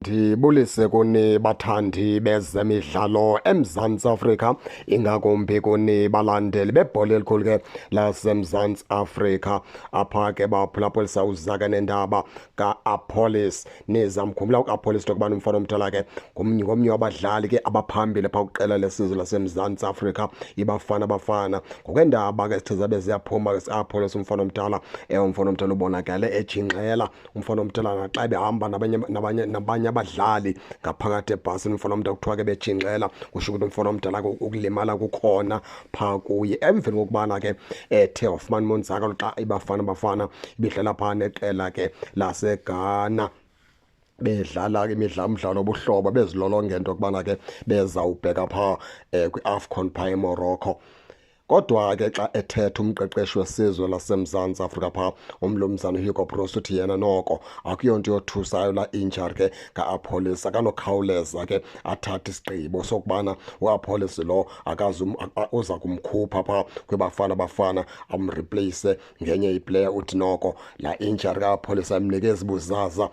Ndibulise kuni bathandi bezemidlalo eMzantsi Afrika, ingakumbi kuni balandeli bebhola elikhulu ke laseMzantsi Afrika. Apha ke baphulaphulisa uzaka nendaba ka-Appollis. Nizamkhumbula uAppollis into yokubana umfana omdala ke ngomnye wabadlali ke abaphambili phaa kwiqela lesizwe laseMzantsi Afrika, iBafana Bafana. Ngokweendaba ke zithe zabe ziyaphuma ke si-Appollis umfana omdala, umfana omdala ubonakele ejingxela. Umfana omdala naxa ebehamba nabanye abadlali ngaphakathi ebhasini, umfana omdala kuthiwa ke bejingxela, kusho ukuthi umfana omdala ukulimala kukhona phaa kuye. Emveni kokubana ke ethe wafumana umonzakalo xa iBafana Bafana ibidlala phaa neqela ke laseGhana, bedlala imidlalo obuhlobo, bezilolonga into yokubana ke bezawubheka phaa kwi-AFCON phaa eMorocco. Kodwa ke xa ethetha umqeqeshi wesizwe laseMzantsi Afrika phaa umlumzana Hugo Broos, uthi yena noko akuyonto yothusayo laa injury ke ka-Appollis, akanokhawuleza ke athathe isigqibo sokubana uAppollis lo uza kumkhupha phaa kwiBafana Bafana amreplace ngenye iplayer. Uthi noko laa injury ka-Appollis ayimnikezi buzaza,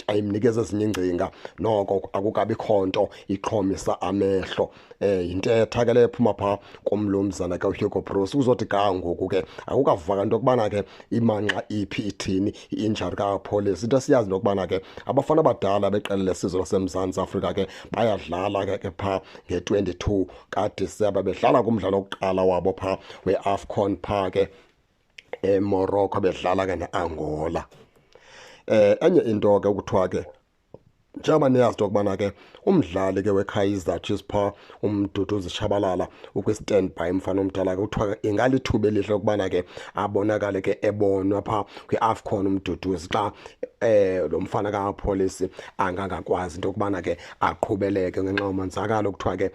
ayimnikezi ezinye iingcinga, noko akukabikho nto ixhomisa amehlo. Yintetha ke leyo ephuma phaa kumlumzana ke uHugo Broos. Uzothi ga ngoku ke akukavakali into yokubana ke imanxa iphi, ithini i-injury ka-Appollis. Into esiyazi into yokubana ke abafana abadala beqela lesizwe laseMzantsi Afrika ke bayadlala ke phaa nge-22 kaDisemba, bedlala kumdlalo wokuqala wabo phaa we-AFCON phaa ke eMorocco, bedlala ke neAngola. Enye into ke kuthiwa ke njengoba niyazi into yokubana ke umdlali ke weKaizer Chiefs phaa uMduduzi Shabalala ukwi-standby, umfana omdala ke kuthiwa ke ingalithuba elihle lokubana ke abonakale ke ebonwa phaa kwi-AFCON uMduduzi xa lo mfana ka-Appollis angangakwazi into yokubana ke aqhubeleke ngenxa yomonzakalo. Kuthiwa ke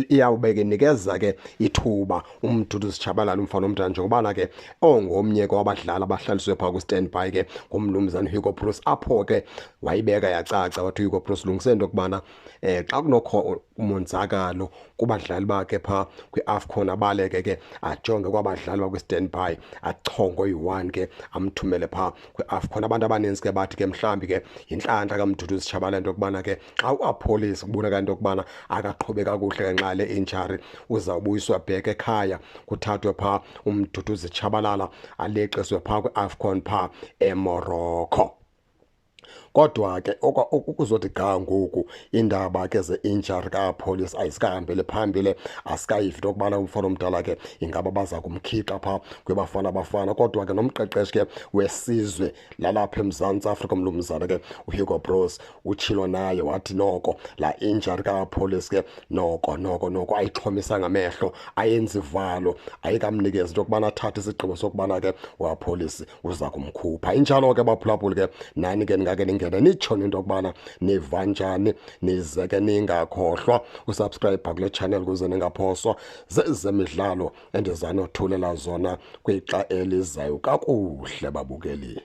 iyawube ke inikeza ke ithuba uMduduzi Shabalala umfana omdala, njengobana ke ongomnye ke wabadlali abahlaliswe phaa kwi-standby ke ngumlumzana Hugo Broos. Apho ke wayibeka yacaca wathi uHugo Broos lungise into yokubana xa kunokho umonzakalo kubadlali bakhe phaa kwi-AFCON, abaleke ke ajonge kwabadlali bakwi-standby, achonge oyi-1 ke amthumele phaa kwi-AFCON. Abantu abaninzi ke bathi ke mhlawumbi ke yintlantla kaMduduzi Shabalala into yokubana ke xa uAppollis kubonakala into yokubana akaqhube kakuhle ngenxa le injury, uzawubuyiswa back ekhaya, kuthathwe phaa uMduduzi Shabalala aleqiswe phaa kwi-AFCON phaa eMorocco. Kodwa ke ukuzothi ga ngoku indaba ke ze-injury ka-Appollis ayisikahambeli phambili, asikayivi into yokubana umfana omdala ke ingaba baza kumkhiqa phaa kwiBafana Bafana. Kodwa ke nomqeqeshi ke wesizwe lalapha eMzantsi Afrika umlumzana ke uHugo Broos utshilo naye wathi noko laa injury ka-Appollis ke noko noko noko ayixhomisanga amehlo, ayenzi ivalo, ayikamnikezi into yokubana athathe isigqibo sokubana ke uAppollis uza kumkhupha. Injalo ke baphulaphuli ke, nani ke ningake ningene nitsho into yokubana niva njani, nize ke ningakhohlwa usubscribe kule channel ukuze ningaphoswa zezemidlalo endizanothulela zona kwixa elizayo. Kakuhle babukeli.